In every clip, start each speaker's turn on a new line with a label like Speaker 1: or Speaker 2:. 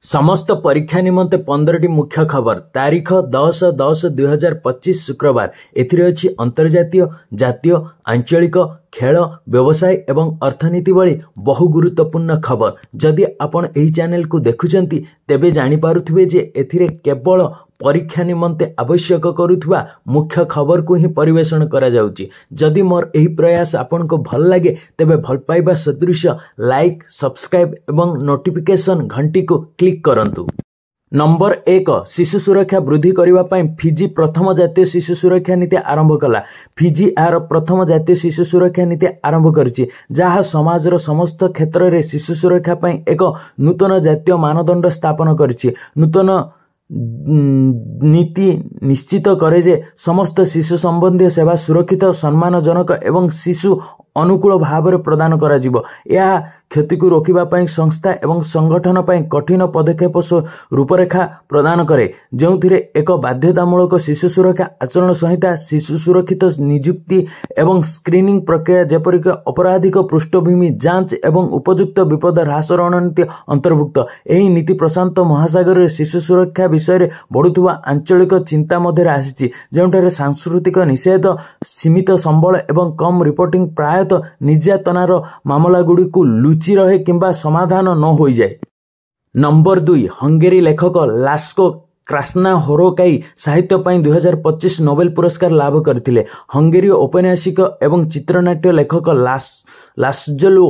Speaker 1: ସମସ୍ତ ପରୀକ୍ଷା ନିମନ୍ତେ 15ଟି ମୁଖ୍ୟ ଖବର। ତାରିଖ 10/10/2025 ଶୁକ୍ରବାର। ଏଥିରେ ଅଛି ଅନ୍ତର୍ଜାତୀୟ, ଜାତୀୟ, ଆଞ୍ଚଳିକ, ଖେଳ, ବ୍ୟବସାୟ ଏବଂ ଅର୍ଥନୀତି ଭଳି ବହୁ ଗୁରୁତ୍ୱପୂର୍ଣ୍ଣ ଖବର। ଯଦି ଆପଣ ଏହି ଚ୍ୟାନେଲକୁ ଦେଖୁଛନ୍ତି, ତେବେ ଜାଣିପାରୁଥିବେ ଯେ ଏଥିରେ କେବଳ ପରୀକ୍ଷା ନିମନ୍ତେ ଆବଶ୍ୟକ କରୁଥିବା ମୁଖ୍ୟ ଖବରକୁ ହିଁ ପରିବେଷଣ କରାଯାଉଛି। ଯଦି ମୋର ଏହି ପ୍ରୟାସ ଆପଣଙ୍କୁ ଭଲ ଲାଗେ, ତେବେ ଭଲ ପାଇବା ସଦୃଶ ଲାଇକ୍, ସବସ୍କ୍ରାଇବ୍ ଏବଂ ନୋଟିଫିକେସନ୍ ଘଣ୍ଟିକୁ କ୍ଲିକ୍ କରନ୍ତୁ। ନମ୍ବର 1, ଶିଶୁ ସୁରକ୍ଷା ବୃଦ୍ଧି କରିବା ପାଇଁ ଫିଜି ପ୍ରଥମ ଜାତୀୟ ଶିଶୁ ସୁରକ୍ଷା ନୀତି ଆରମ୍ଭ କଲା। ଫିଜି ଏହାର ପ୍ରଥମ ଜାତୀୟ ଶିଶୁ ସୁରକ୍ଷା ନୀତି ଆରମ୍ଭ କରିଛି, ଯାହା ସମାଜର ସମସ୍ତ କ୍ଷେତ୍ରରେ ଶିଶୁ ସୁରକ୍ଷା ପାଇଁ ଏକ ନୂତନ ଜାତୀୟ ମାନଦଣ୍ଡ ସ୍ଥାପନ କରିଛି। ନୂତନ ନୀତି ନିଶ୍ଚିତ କରେ ଯେ ସମସ୍ତ ଶିଶୁ ସମ୍ବନ୍ଧୀୟ ସେବା ସୁରକ୍ଷିତ, ସମ୍ମାନଜନକ ଏବଂ ଶିଶୁ ଅନୁକୂଳ ଭାବରେ ପ୍ରଦାନ କରାଯିବ। ଏହା କ୍ଷତିକୁ ରୋକିବା ପାଇଁ ସଂସ୍ଥା ଏବଂ ସଂଗଠନ ପାଇଁ କଠିନ ପଦକ୍ଷେପ ରୂପରେଖା ପ୍ରଦାନ କରେ, ଯେଉଁଥିରେ ଏକ ବାଧ୍ୟତାମୂଳକ ଶିଶୁ ସୁରକ୍ଷା ଆଚରଣ ସଂହିତା, ଶିଶୁ ସୁରକ୍ଷିତ ନିଯୁକ୍ତି ଏବଂ ସ୍କ୍ରିନିଂ ପ୍ରକ୍ରିୟା, ଯେପରିକି ଅପରାଧିକ ପୃଷ୍ଠଭୂମି ଯାଞ୍ଚ ଏବଂ ଉପଯୁକ୍ତ ବିପଦ ହ୍ରାସ ରଣନୀତି ଅନ୍ତର୍ଭୁକ୍ତ। ଏହି ନୀତି ପ୍ରଶାନ୍ତ ମହାସାଗରରେ ଶିଶୁ ସୁରକ୍ଷା ବିଷୟରେ ବଢ଼ୁଥିବା ଆଞ୍ଚଳିକ ଚିନ୍ତା ମଧ୍ୟରେ ଆସିଛି, ଯେଉଁଠାରେ ସାଂସ୍କୃତିକ ନିଷେଧ, ସୀମିତ ସମ୍ବଳ ଏବଂ କମ୍ ରିପୋର୍ଟିଂ ପ୍ରାୟତଃ ନିର୍ଯାତନାର ମାମଲାଗୁଡ଼ିକୁ ଲୁଚି ରହେ କିମ୍ବା ସମାଧାନ ନ ହୋଇଯାଏ। ନମ୍ବର 2, ହଙ୍ଗେରୀ ଲେଖକ ଲାସ୍କୋ କ୍ରାସ୍ନାହୋରୋକାଇ ସାହିତ୍ୟ ପାଇଁ 2025 ନୋବେଲ ପୁରସ୍କାର ଲାଭ କରିଥିଲେ। ହଙ୍ଗେରୀୟ ଔପନ୍ୟାସିକ ଏବଂ ଚିତ୍ରନାଟ୍ୟ ଲେଖକ ଲାସ୍ଜଲୋ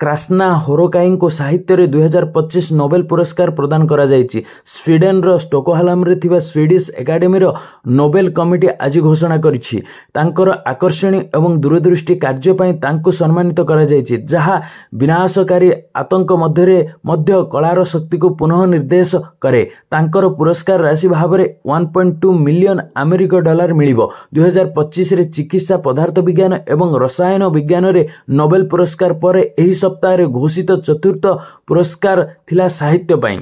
Speaker 1: କ୍ରାସ୍ନାହୋରୋକାଇଙ୍କୁ ସାହିତ୍ୟରେ 2025 ନୋବେଲ ପୁରସ୍କାର ପ୍ରଦାନ କରାଯାଇଛି, ସ୍ୱିଡେନର ଷ୍ଟକହୋଲମରେ ଥିବା ସ୍ୱିଡିଶ ଏକାଡେମୀର ନୋବେଲ କମିଟି ଆଜି ଘୋଷଣା କରିଛି। ତାଙ୍କର ଆକର୍ଷଣୀୟ ଏବଂ ଦୂରଦୃଷ୍ଟି କାର୍ଯ୍ୟ ପାଇଁ ତାଙ୍କୁ ସମ୍ମାନିତ କରାଯାଇଛି, ଯାହା ବିନାଶକାରୀ ଆତଙ୍କ ମଧ୍ୟରେ ମଧ୍ୟ କଳାର ଶକ୍ତିକୁ ପୁନଃ ନିର୍ଦ୍ଦେଶ କରେ। ତାଙ୍କର ପୁରସ୍କାର ରାଶି ଭାବରେ 1.2 ମିଲିୟନ ଆମେରିକୀୟ ଡଲାର ମିଳିବ। 2025ରେ ଚିକିତ୍ସା ପଦାର୍ଥ ବିଜ୍ଞାନ ଏବଂ ରସାୟନ ବିଜ୍ଞାନରେ ନୋବେଲ ପୁରସ୍କାର ପରେ ଏହି ସପ୍ତାହରେ ଘୋଷିତ ଚତୁର୍ଥ ପୁରସ୍କାର ଥିଲା ସାହିତ୍ୟ ପାଇଁ।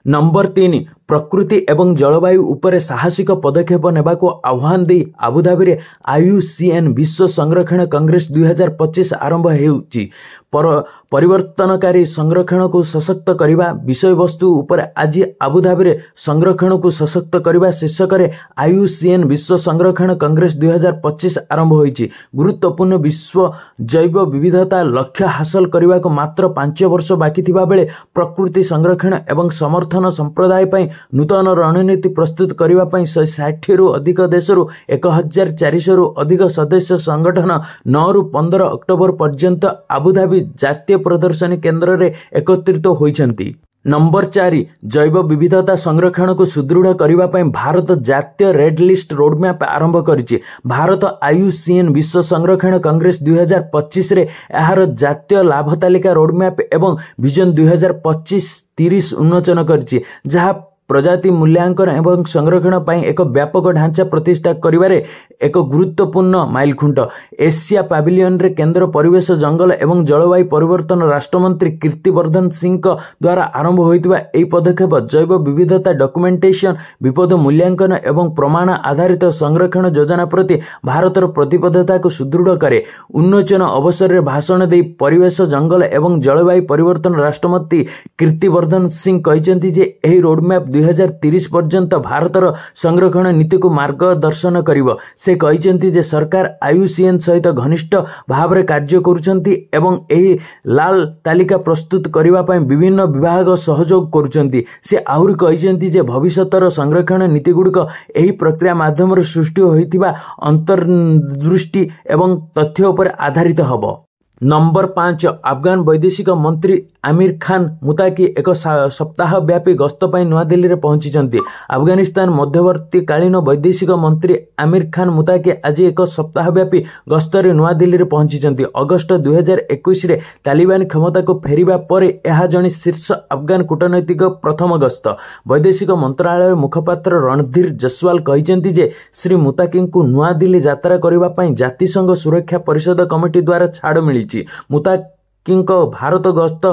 Speaker 1: ନମ୍ବର 3, ପ୍ରକୃତି ଏବଂ ଜଳବାୟୁ ଉପରେ ସାହସିକ ପଦକ୍ଷେପ ନେବାକୁ ଆହ୍ୱାନ ଦେଇ ଆବୁଧାବିରେ ଆଇୟୁସିଏନ୍ ବିଶ୍ୱ ସଂରକ୍ଷଣ କଂଗ୍ରେସ 2025 ଆରମ୍ଭ ହେଉଛି। ପରିବର୍ତ୍ତନକାରୀ ସଂରକ୍ଷଣକୁ ସଶକ୍ତ କରିବା ବିଷୟବସ୍ତୁ ଉପରେ ଆଜି ଆବୁଧାବିରେ ସଂରକ୍ଷଣକୁ ସଶକ୍ତ କରିବା ଶୀର୍ଷକରେ ଆଇୟୁସିଏନ୍ ବିଶ୍ୱ ସଂରକ୍ଷଣ କଂଗ୍ରେସ 2025 ଆରମ୍ଭ ହୋଇଛି। ଗୁରୁତ୍ୱପୂର୍ଣ୍ଣ ବିଶ୍ୱ ଜୈବ ବିବିଧତା ଲକ୍ଷ୍ୟ ହାସଲ କରିବାକୁ ମାତ୍ର 5 ବର୍ଷ ବାକି ଥିବା ବେଳେ ପ୍ରକୃତି ସଂରକ୍ଷଣ ଏବଂ ସମର୍ଥନ ସମ୍ପ୍ରଦାୟ ପାଇଁ ନୂତନ ରଣନୀତି ପ୍ରସ୍ତୁତ କରିବା ପାଇଁ 160ରୁ ଅଧିକ ଦେଶରୁ 1400ରୁ ଅଧିକ ସଦସ୍ୟ ସଂଗଠନ 9ରୁ 15 ଅକ୍ଟୋବର ପର୍ଯ୍ୟନ୍ତ ଆବୁଧାବି ଜାତୀୟ ପ୍ରଦର୍ଶନୀ କେନ୍ଦ୍ରରେ ଏକତ୍ରିତ ହୋଇଛନ୍ତି। ନମ୍ବର 4, ଜୈବ ବିବିଧତା ସଂରକ୍ଷଣକୁ ସୁଦୃଢ଼ କରିବା ପାଇଁ ଭାରତ ଜାତୀୟ ରେଡ୍ ଲିଷ୍ଟ ରୋଡମ୍ୟାପ୍ ଆରମ୍ଭ କରିଛି। ଭାରତ ଆଇୟୁସିଏନ୍ ବିଶ୍ୱ ସଂରକ୍ଷଣ କଂଗ୍ରେସ 2025ରେ ଏହାର ଜାତୀୟ ଲାଲ ତାଲିକା ରୋଡମ୍ୟାପ୍ ଏବଂ ଭିଜନ 2025-30 ଉନ୍ମୋଚନ କରିଛି, ଯାହା ପ୍ରଜାତି ମୂଲ୍ୟାଙ୍କନ ଏବଂ ସଂରକ୍ଷଣ ପାଇଁ ଏକ ବ୍ୟାପକ ଢାଞ୍ଚା ପ୍ରତିଷ୍ଠା କରିବାରେ ଏକ ଗୁରୁତ୍ୱପୂର୍ଣ୍ଣ ମାଇଲଖୁଣ୍ଟ। ଏସିଆ ପାଭିଲିୟନରେ କେନ୍ଦ୍ର ପରିବେଶ, ଜଙ୍ଗଲ ଏବଂ ଜଳବାୟୁ ପରିବର୍ତ୍ତନ ରାଷ୍ଟ୍ରମନ୍ତ୍ରୀ କୀର୍ତ୍ତି ବର୍ଦ୍ଧନ ସିଂଙ୍କ ଦ୍ୱାରା ଆରମ୍ଭ ହୋଇଥିବା ଏହି ପଦକ୍ଷେପ ଜୈବ ବିବିଧତା ଡକ୍ୟୁମେଣ୍ଟେସନ, ବିପଦ ମୂଲ୍ୟାଙ୍କନ ଏବଂ ପ୍ରମାଣ ଆଧାରିତ ସଂରକ୍ଷଣ ଯୋଜନା ପ୍ରତି ଭାରତର ପ୍ରତିବଦ୍ଧତାକୁ ସୁଦୃଢ଼ କରେ। ଉନ୍ମୋଚନ ଅବସରରେ ଭାଷଣ ଦେଇ ପରିବେଶ, ଜଙ୍ଗଲ ଏବଂ ଜଳବାୟୁ ପରିବର୍ତ୍ତନ ରାଷ୍ଟ୍ରମନ୍ତ୍ରୀ କୀର୍ତ୍ତି ବର୍ଦ୍ଧନ ସିଂ କହିଛନ୍ତି ଯେ ଏହି ରୋଡମ୍ୟାପ୍ 2030 ପର୍ଯ୍ୟନ୍ତ ଭାରତର ସଂରକ୍ଷଣ ନୀତିକୁ ମାର୍ଗଦର୍ଶନ କରିବ। ସେ କହିଛନ୍ତି ଯେ ସରକାର ଆଇୟୁସିଏନ୍ ସହିତ ଘନିଷ୍ଠ ଭାବରେ କାର୍ଯ୍ୟ କରୁଛନ୍ତି ଏବଂ ଏହି ଲାଲ ତାଲିକା ପ୍ରସ୍ତୁତ କରିବା ପାଇଁ ବିଭିନ୍ନ ବିଭାଗ ସହଯୋଗ କରୁଛନ୍ତି। ସେ ଆହୁରି କହିଛନ୍ତି ଯେ ଭବିଷ୍ୟତର ସଂରକ୍ଷଣ ନୀତିଗୁଡ଼ିକ ଏହି ପ୍ରକ୍ରିୟା ମାଧ୍ୟମରେ ସୃଷ୍ଟି ହୋଇଥିବା ଅନ୍ତର୍ଦୃଷ୍ଟି ଏବଂ ତଥ୍ୟ ଉପରେ ଆଧାରିତ ହେବ। ନମ୍ବର 5, ଆଫଗାନ ବୈଦେଶିକ ମନ୍ତ୍ରୀ ଆମିର ଖାନ ମୁତାକି ଏକ ସପ୍ତାହବ୍ୟାପୀ ଗସ୍ତ ପାଇଁ ନୂଆଦିଲ୍ଲୀରେ ପହଞ୍ଚିଛନ୍ତି। ଆଫଗାନିସ୍ତାନ ମଧ୍ୟବର୍ତ୍ତୀକାଳୀନ ବୈଦେଶିକ ମନ୍ତ୍ରୀ ଆମିର ଖାନ ମୁତାକି ଆଜି ଏକ ସପ୍ତାହବ୍ୟାପୀ ଗସ୍ତରେ ନୂଆଦିଲ୍ଲୀରେ ପହଞ୍ଚିଛନ୍ତି। ଅଗଷ୍ଟ 2021ରେ ତାଲିବାନ କ୍ଷମତାକୁ ଫେରିବା ପରେ ଏହା ଜଣେ ଶୀର୍ଷ ଆଫଗାନ କୂଟନୈତିକ ପ୍ରଥମ ଗସ୍ତ। ବୈଦେଶିକ ମନ୍ତ୍ରଣାଳୟର ମୁଖପାତ୍ର ରଣଧୀର ଜସ୍ୱାଲ କହିଛନ୍ତି ଯେ ଶ୍ରୀ ମୁତାକିଙ୍କୁ ନୂଆଦିଲ୍ଲୀ ଯାତ୍ରା କରିବା ପାଇଁ ଜାତିସଂଘ ସୁରକ୍ଷା ପରିଷଦ କମିଟି ଦ୍ୱାରା ଛାଡ଼ ମିଳିଛି। ମୁତାକିଙ୍କ ଭାରତ ଗସ୍ତ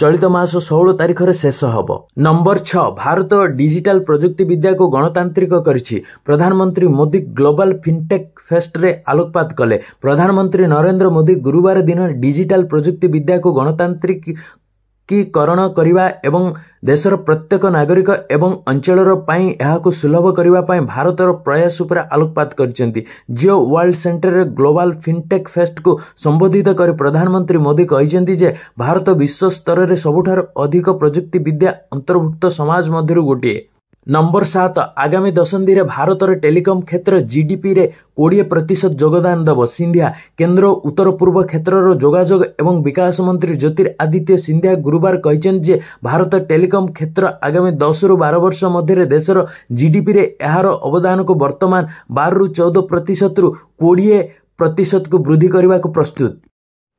Speaker 1: ଚଳିତ ମାସ 16 ତାରିଖରେ ଶେଷ ହେବ। ନମ୍ବର 6, ଭାରତ ଡିଜିଟାଲ ପ୍ରଯୁକ୍ତିବିଦ୍ୟାକୁ ଗଣତାନ୍ତ୍ରିକ କରିଛି। ପ୍ରଧାନମନ୍ତ୍ରୀ ମୋଦି ଗ୍ଲୋବାଲ ଫିନଟେକ୍ ଫେଷ୍ଟରେ ଆଲୋକପାତ କଲେ। ପ୍ରଧାନମନ୍ତ୍ରୀ ନରେନ୍ଦ୍ର ମୋଦି ଗୁରୁବାର ଦିନ ଡିଜିଟାଲ ପ୍ରଯୁକ୍ତିବିଦ୍ୟାକୁ ଗଣତାନ୍ତ୍ରିକୀକରଣ କରିବା ଏବଂ ଦେଶର ପ୍ରତ୍ୟେକ ନାଗରିକ ଏବଂ ଅଞ୍ଚଳର ପାଇଁ ଏହାକୁ ସୁଲଭ କରିବା ପାଇଁ ଭାରତର ପ୍ରୟାସ ଉପରେ ଆଲୋକପାତ କରିଛନ୍ତି। ଜିଓ ୱାର୍ଲଡ ସେଣ୍ଟରରେ ଗ୍ଲୋବାଲ ଫିନଟେକ୍ ଫେଷ୍ଟକୁ ସମ୍ବୋଧିତ କରି ପ୍ରଧାନମନ୍ତ୍ରୀ ମୋଦି କହିଛନ୍ତି ଯେ ଭାରତ ବିଶ୍ୱ ସ୍ତରରେ ସବୁଠାରୁ ଅଧିକ ପ୍ରଯୁକ୍ତି ବିଦ୍ୟା ଅନ୍ତର୍ଭୁକ୍ତ ସମାଜ ମଧ୍ୟରୁ ଗୋଟିଏ। ନମ୍ବର 7, ଆଗାମୀ ଦଶନ୍ଧିରେ ଭାରତର ଟେଲିକମ୍ କ୍ଷେତ୍ର ଜିଡିପିରେ 20% ଯୋଗଦାନ ଦେବ, ସିନ୍ଧିଆ। କେନ୍ଦ୍ର ଉତ୍ତର ପୂର୍ବ କ୍ଷେତ୍ରର ଯୋଗାଯୋଗ ଏବଂ ବିକାଶ ମନ୍ତ୍ରୀ ଜ୍ୟୋତିରାଦିତ୍ୟ ସିନ୍ଧିଆ ଗୁରୁବାର କହିଛନ୍ତି ଯେ ଭାରତ ଟେଲିକମ୍ କ୍ଷେତ୍ର ଆଗାମୀ 10ରୁ 12 ବର୍ଷ ମଧ୍ୟରେ ଦେଶର ଜିଡିପିରେ ଏହାର ଅବଦାନକୁ ବର୍ତ୍ତମାନ 12ରୁ 14 ପ୍ରତିଶତରୁ 20 ପ୍ରତିଶତକୁ ବୃଦ୍ଧି କରିବାକୁ ପ୍ରସ୍ତୁତ।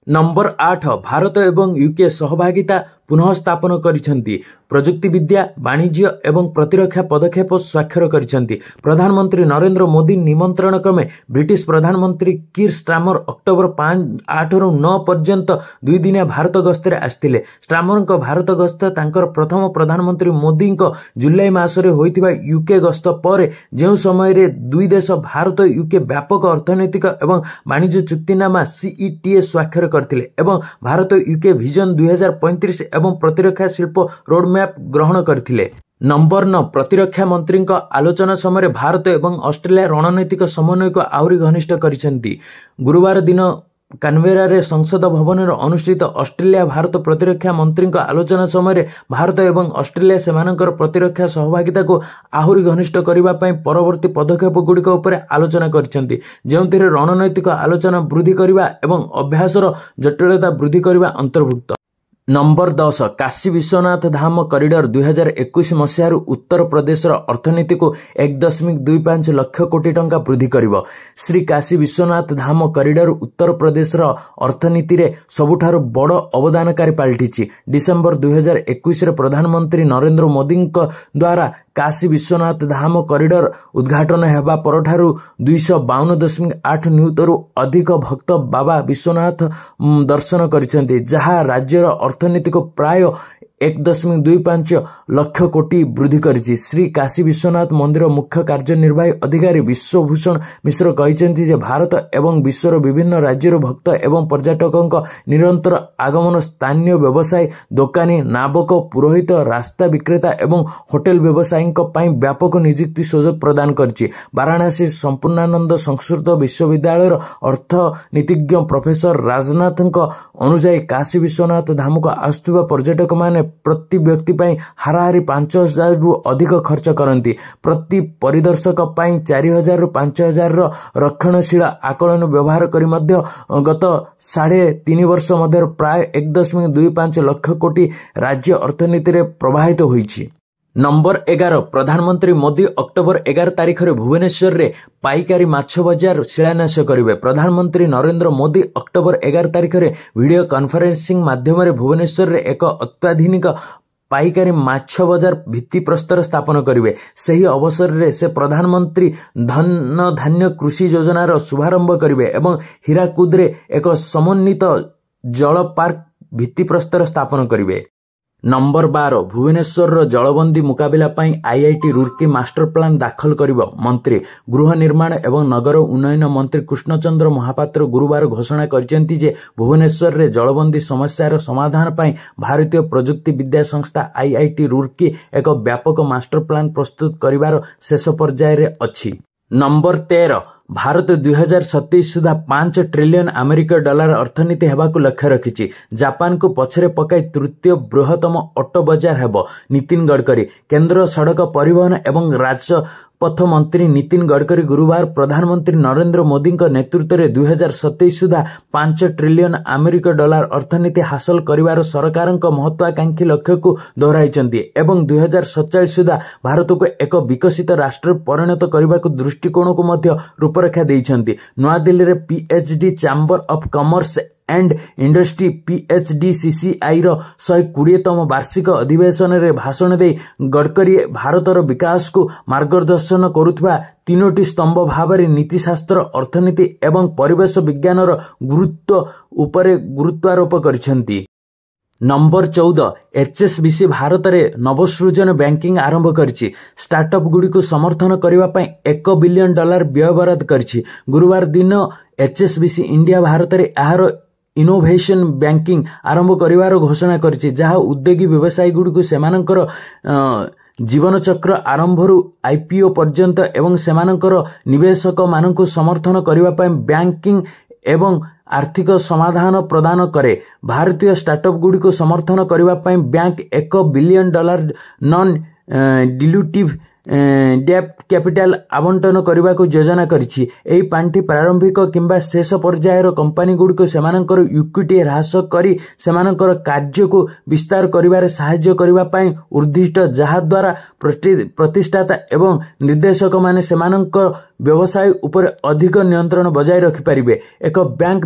Speaker 1: ନମ୍ବର 8, ଭାରତ ଏବଂ ୟୁକେ ସହଭାଗିତା ପୁନଃସ୍ଥାପନ କରିଛନ୍ତି, ପ୍ରଯୁକ୍ତିବିଦ୍ୟା, ବାଣିଜ୍ୟ ଏବଂ ପ୍ରତିରକ୍ଷା ପଦକ୍ଷେପ ସ୍ୱାକ୍ଷର କରିଛନ୍ତି। ପ୍ରଧାନମନ୍ତ୍ରୀ ନରେନ୍ଦ୍ର ମୋଦି ନିମନ୍ତ୍ରଣ କ୍ରମେ ବ୍ରିଟିଶ ପ୍ରଧାନମନ୍ତ୍ରୀ କିର୍ ଷ୍ଟାର୍ମର ଅକ୍ଟୋବର 8ରୁ 9 ପର୍ଯ୍ୟନ୍ତ 2 ଦିନିଆ ଭାରତ ଗସ୍ତରେ ଆସିଥିଲେ। ଷ୍ଟାର୍ମରଙ୍କ ଭାରତ ଗସ୍ତ ତାଙ୍କର ପ୍ରଥମ ପ୍ରଧାନମନ୍ତ୍ରୀ ମୋଦିଙ୍କ ଜୁଲାଇ ମାସରେ ହୋଇଥିବା ୟୁକେ ଗସ୍ତ ପରେ, ଯେଉଁ ସମୟରେ ଦୁଇ ଦେଶ ଭାରତ ୟୁକେ ବ୍ୟାପକ ଅର୍ଥନୈତିକ ଏବଂ ବାଣିଜ୍ୟ ଚୁକ୍ତିନାମା ସିଇଟିଏ ସ୍ୱାକ୍ଷର କରିଥିଲେ ଏବଂ ଭାରତ ୟୁକେ ଭିଜନ 2035 ଏବଂ ପ୍ରତିରକ୍ଷା ଶିଳ୍ପ ରୋଡମ୍ୟାପ୍ ଗ୍ରହଣ କରିଥିଲେ। ନମ୍ବର 9, ପ୍ରତିରକ୍ଷା ମନ୍ତ୍ରୀଙ୍କ ଆଲୋଚନା ସମୟରେ ଭାରତ ଏବଂ ଅଷ୍ଟ୍ରେଲିଆ ରଣନୈତିକ ସମନ୍ୱୟକୁ ଆହୁରି ଘନିଷ୍ଠ କରିଛନ୍ତି। ଗୁରୁବାର ଦିନ କାନବେରାରେ ସଂସଦ ଭବନରେ ଅନୁଷ୍ଠିତ ଅଷ୍ଟ୍ରେଲିଆ ଭାରତ ପ୍ରତିରକ୍ଷା ମନ୍ତ୍ରୀଙ୍କ ଆଲୋଚନା ସମୟରେ ଭାରତ ଏବଂ ଅଷ୍ଟ୍ରେଲିଆ ସେମାନଙ୍କର ପ୍ରତିରକ୍ଷା ସହଭାଗିତାକୁ ଆହୁରି ଘନିଷ୍ଠ କରିବା ପାଇଁ ପରବର୍ତ୍ତୀ ପଦକ୍ଷେପଗୁଡ଼ିକ ଉପରେ ଆଲୋଚନା କରିଛନ୍ତି, ଯେଉଁଥିରେ ରଣନୈତିକ ଆଲୋଚନା ବୃଦ୍ଧି କରିବା ଏବଂ ଅଭ୍ୟାସର ଜଟିଳତା ବୃଦ୍ଧି କରିବା ଅନ୍ତର୍ଭୁକ୍ତ। ନମ୍ବର 10, କାଶୀ ବିଶ୍ୱନାଥ ଧାମ କରିଡର 2021 ମସିହାରୁ ଉତ୍ତର ପ୍ରଦେଶର ଅର୍ଥନୀତିକୁ 1.25 ଲକ୍ଷ କୋଟି ଟଙ୍କା ବୃଦ୍ଧି କରିବ। ଶ୍ରୀ କାଶୀ ବିଶ୍ୱନାଥ ଧାମ କରିଡର ଉତ୍ତର ପ୍ରଦେଶର ଅର୍ଥନୀତିରେ ସବୁଠାରୁ ବଡ଼ ଅବଦାନକାରୀ ପାଲଟିଛି। ଡିସେମ୍ବର 2021ରେ ପ୍ରଧାନମନ୍ତ୍ରୀ ନରେନ୍ଦ୍ର ମୋଦିଙ୍କ ଦ୍ୱାରା କାଶୀ ବିଶ୍ୱନାଥ ଧାମ କରିଡର ଉଦ୍ଘାଟନ ହେବା ପରଠାରୁ 252.8 ନିୟୁତରୁ ଅଧିକ ଭକ୍ତ ବାବା ବିଶ୍ୱନାଥ ଦର୍ଶନ କରିଛନ୍ତି, ଯାହା ରାଜ୍ୟର ଅର୍ଥନୀତିକୁ ପ୍ରାୟ 1.25 ଲକ୍ଷ କୋଟି ବୃଦ୍ଧି କରିଛି। ଶ୍ରୀ କାଶୀ ବିଶ୍ୱନାଥ ମନ୍ଦିର ମୁଖ୍ୟ କାର୍ଯ୍ୟନିର୍ବାହୀ ଅଧିକାରୀ ବିଶ୍ୱଭୂଷଣ ମିଶ୍ର କହିଛନ୍ତି ଯେ ଭାରତ ଏବଂ ବିଶ୍ୱର ବିଭିନ୍ନ ରାଜ୍ୟରୁ ଭକ୍ତ ଏବଂ ପର୍ଯ୍ୟଟକଙ୍କ ନିରନ୍ତର ଆଗମନ ସ୍ଥାନୀୟ ବ୍ୟବସାୟୀ, ଦୋକାନୀ, ନାବକ, ପୁରୋହିତ, ରାସ୍ତା ବିକ୍ରେତା ଏବଂ ହୋଟେଲ ବ୍ୟବସାୟୀଙ୍କ ପାଇଁ ବ୍ୟାପକ ନିଯୁକ୍ତି ସୁଯୋଗ ପ୍ରଦାନ କରିଛି। ବାରାଣାସୀ ସମ୍ପୂର୍ଣ୍ଣାନନ୍ଦ ସଂସ୍କୃତ ବିଶ୍ୱବିଦ୍ୟାଳୟର ଅର୍ଥନୀତିଜ୍ଞ ପ୍ରଫେସର ରାଜନାଥଙ୍କ ଅନୁଯାୟୀ, କାଶୀ ବିଶ୍ୱନାଥ ଧାମକୁ ଆସୁଥିବା ପର୍ଯ୍ୟଟକମାନେ ପ୍ରତି ବ୍ୟକ୍ତି ପାଇଁ ହାରାହାରି 5000ରୁ ଅଧିକ ଖର୍ଚ୍ଚ କରନ୍ତି। ପ୍ରତି ପରିଦର୍ଶକ ପାଇଁ 4000ରୁ 5000ର ରକ୍ଷଣଶୀଳ ଆକଳନ ବ୍ୟବହାର କରି ମଧ୍ୟ ଗତ 3.5 ବର୍ଷ ମଧ୍ୟରେ ପ୍ରାୟ 1.25 ଲକ୍ଷ କୋଟି ରାଜ୍ୟ ଅର୍ଥନୀତିରେ ପ୍ରବାହିତ ହୋଇଛି। ନମ୍ବର 11, ପ୍ରଧାନମନ୍ତ୍ରୀ ମୋଦି ଅକ୍ଟୋବର 11 ତାରିଖରେ ଭୁବନେଶ୍ୱରରେ ପାଇକାରୀ ମାଛ ବଜାର ଶିଳାନ୍ୟାସ କରିବେ। ପ୍ରଧାନମନ୍ତ୍ରୀ ନରେନ୍ଦ୍ର ମୋଦି ଅକ୍ଟୋବର 11 ତାରିଖରେ ଭିଡିଓ କନଫରେନ୍ସିଂ ମାଧ୍ୟମରେ ଭୁବନେଶ୍ୱରରେ ଏକ ଅତ୍ୟାଧୁନିକ ପାଇକାରୀ ମାଛ ବଜାର ଭିତ୍ତିପ୍ରସ୍ତର ସ୍ଥାପନ କରିବେ। ସେହି ଅବସରରେ ସେ ପ୍ରଧାନମନ୍ତ୍ରୀ ଧନ ଧାନ୍ୟ କୃଷି ଯୋଜନାର ଶୁଭାରମ୍ଭ କରିବେ ଏବଂ ହୀରାକୁଦରେ ଏକ ସମନ୍ୱିତ ଜଳ ପାର୍କ ଭିତ୍ତିପ୍ରସ୍ତର ସ୍ଥାପନ କରିବେ। ନମ୍ବର 12, ଭୁବନେଶ୍ୱରର ଜଳବନ୍ଦୀ ମୁକାବିଲା ପାଇଁ ଆଇଆଇଟି ରୁର୍କି ମାଷ୍ଟର ପ୍ଲାନ୍ ଦାଖଲ କରିବ, ମନ୍ତ୍ରୀ। ଗୃହ ନିର୍ମାଣ ଏବଂ ନଗର ଉନ୍ନୟନ ମନ୍ତ୍ରୀ କୃଷ୍ଣଚନ୍ଦ୍ର ମହାପାତ୍ର ଗୁରୁବାର ଘୋଷଣା କରିଛନ୍ତି ଯେ ଭୁବନେଶ୍ୱରରେ ଜଳବନ୍ଦୀ ସମସ୍ୟାର ସମାଧାନ ପାଇଁ ଭାରତୀୟ ପ୍ରଯୁକ୍ତି ବିଦ୍ୟା ସଂସ୍ଥା ଆଇଆଇଟି ରୁର୍କି ଏକ ବ୍ୟାପକ ମାଷ୍ଟର ପ୍ଲାନ୍ ପ୍ରସ୍ତୁତ କରିବାର ଶେଷ ପର୍ଯ୍ୟାୟରେ ଅଛି। ନମ୍ବର 13, ଭାରତ 2027 ସୁଦ୍ଧା 5 ଟ୍ରିଲିୟନ ଆମେରିକୀୟ ଡଲାର ଅର୍ଥନୀତି ହେବାକୁ ଲକ୍ଷ୍ୟ ରଖିଛି, ଜାପାନକୁ ପଛରେ ପକାଇ ତୃତୀୟ ବୃହତ୍ତମ ଅଟୋ ବଜାର ହେବ, ନୀତିନ ଗଡ଼କରୀ। କେନ୍ଦ୍ର ସଡ଼କ ପରିବହନ ଏବଂ ରାଜପଥ ମନ୍ତ୍ରୀ ନୀତିନ ଗଡ଼କରୀ ଗୁରୁବାର ପ୍ରଧାନମନ୍ତ୍ରୀ ନରେନ୍ଦ୍ର ମୋଦିଙ୍କ ନେତୃତ୍ୱରେ 2027 ସୁଦ୍ଧା 5 ଟ୍ରିଲିୟନ ଆମେରିକୀୟ ଡଲାର ଅର୍ଥନୀତି ହାସଲ କରିବାର ସରକାରଙ୍କ ମହତ୍ୱାକାଂକ୍ଷୀ ଲକ୍ଷ୍ୟକୁ ଦୋହରାଇଛନ୍ତି ଏବଂ 2047 ସୁଦ୍ଧା ଭାରତକୁ ଏକ ବିକଶିତ ରାଷ୍ଟ୍ରରେ ପରିଣତ କରିବାକୁ ଦୃଷ୍ଟିକୋଣକୁ ମଧ୍ୟ ରୂପରେଖା ଦେଇଛନ୍ତି। ନୂଆଦିଲ୍ଲୀରେ PHD chamber of commerce and industry ପିଏଚଡିସିସିଆଇର 120ତମ ବାର୍ଷିକ ଅଧିବେଶନରେ ଭାଷଣ ଦେଇ ଗଡ଼କରୀ ଭାରତର ବିକାଶକୁ ମାର୍ଗଦର୍ଶନ କରୁଥିବା ତିନୋଟି ସ୍ତମ୍ଭ ଭାବରେ ନୀତିଶାସ୍ତ୍ର, ଅର୍ଥନୀତି ଏବଂ ପରିବେଶ ବିଜ୍ଞାନର ଗୁରୁତ୍ୱ ଉପରେ ଗୁରୁତ୍ୱାରୋପ କରିଛନ୍ତି। ନମ୍ବର 14, ଏଚଏସବିସି ଭାରତରେ ନବସୃଜନ ବ୍ୟାଙ୍କିଂ ଆରମ୍ଭ କରିଛି, ଷ୍ଟାର୍ଟଅପ୍ ଗୁଡ଼ିକୁ ସମର୍ଥନ କରିବା ପାଇଁ 1 ବିଲିୟନ ଡଲାର ବ୍ୟୟବରାଦ କରିଛି। ଗୁରୁବାର ଦିନ ଏଚଏସବିସି ଇଣ୍ଡିଆ ଭାରତରେ ଏହାର ଇନୋଭେସନ୍ ବ୍ୟାଙ୍କିଂ ଆରମ୍ଭ କରିବାର ଘୋଷଣା କରିଛି, ଯାହା ଉଦ୍ୟୋଗୀ ବ୍ୟବସାୟୀଗୁଡ଼ିକୁ ସେମାନଙ୍କର ଜୀବନଚକ୍ର ଆରମ୍ଭରୁ ଆଇପିଓ ପର୍ଯ୍ୟନ୍ତ ଏବଂ ସେମାନଙ୍କର ନିବେଶକମାନଙ୍କୁ ସମର୍ଥନ କରିବା ପାଇଁ ବ୍ୟାଙ୍କିଂ ଏବଂ ଆର୍ଥିକ ସମାଧାନ ପ୍ରଦାନ କରେ। ଭାରତୀୟ ଷ୍ଟାର୍ଟଅପ୍ଗୁଡ଼ିକୁ ସମର୍ଥନ କରିବା ପାଇଁ ବ୍ୟାଙ୍କ $1 ବିଲିୟନ ନନ୍ ଡିଲ୍ୟୁଟିଭ୍ ଡେବ୍ଟ କ୍ୟାପିଟାଲ ଆବଣ୍ଟନ କରିବାକୁ ଯୋଜନା କରିଛି। ଏହି ପାଣ୍ଠି ପ୍ରାରମ୍ଭିକ କିମ୍ବା ଶେଷ ପର୍ଯ୍ୟାୟର କମ୍ପାନୀଗୁଡ଼ିକୁ ସେମାନଙ୍କର ଇକ୍ୱିଟି ହ୍ରାସ କରି ସେମାନଙ୍କର କାର୍ଯ୍ୟକୁ ବିସ୍ତାର କରିବାରେ ସାହାଯ୍ୟ କରିବା ପାଇଁ ଉଦ୍ଦିଷ୍ଟ, ଯାହାଦ୍ୱାରା ପ୍ରତିଷ୍ଠାତା ଏବଂ ନିର୍ଦ୍ଦେଶକମାନେ ସେମାନଙ୍କ ବ୍ୟବସାୟ ଉପରେ ଅଧିକ ନିୟନ୍ତ୍ରଣ ବଜାୟ ରଖିପାରିବେ, ଏକ ବ୍ୟାଙ୍କ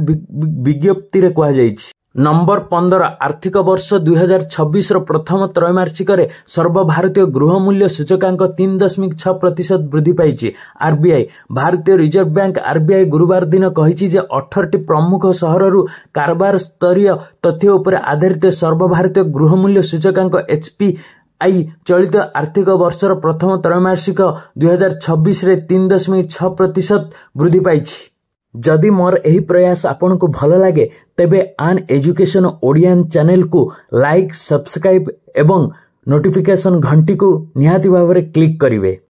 Speaker 1: ବିଜ୍ଞପ୍ତିରେ କୁହାଯାଇଛି। ନମ୍ବର 15। ଆର୍ଥିକ ବର୍ଷ 2026ର ପ୍ରଥମ ତ୍ରୈମାସିକରେ ସର୍ବଭାରତୀୟ ଗୃହ ମୂଲ୍ୟ ସୂଚକାଙ୍କ 3.6% ବୃଦ୍ଧି ପାଇଛି। ଆରବିଆଇ। ଭାରତୀୟ ରିଜର୍ଭ ବ୍ୟାଙ୍କ ଆରବିଆଇ ଗୁରୁବାର ଦିନ କହିଛି ଯେ 18ଟି ପ୍ରମୁଖ ସହରରୁ କାରବାର ସ୍ତରୀୟ ତଥ୍ୟ ଉପରେ ଆଧାରିତ ସର୍ବଭାରତୀୟ ଗୃହ ମୂଲ୍ୟ ସୂଚକାଙ୍କ ଏଚପିଆଇ ଚଳିତ ଆର୍ଥିକ ବର୍ଷର ପ୍ରଥମ ତ୍ରୈମାସିକ 2026ରେ 3.6% ବୃଦ୍ଧି ପାଇଛି। ଯଦି ମୋର ଏହି ପ୍ରୟାସ ଆପଣଙ୍କୁ ଭଲ ଲାଗେ, ତେବେ ଆନ୍ ଏଜୁକେସନ୍ ଓଡ଼ିଆନ୍ ଚ୍ୟାନେଲକୁ ଲାଇକ୍, ସବସ୍କ୍ରାଇବ୍ ଏବଂ ନୋଟିଫିକେସନ୍ ଘଣ୍ଟିକୁ ନିହାତି ଭାବରେ କ୍ଲିକ୍ କରିବେ।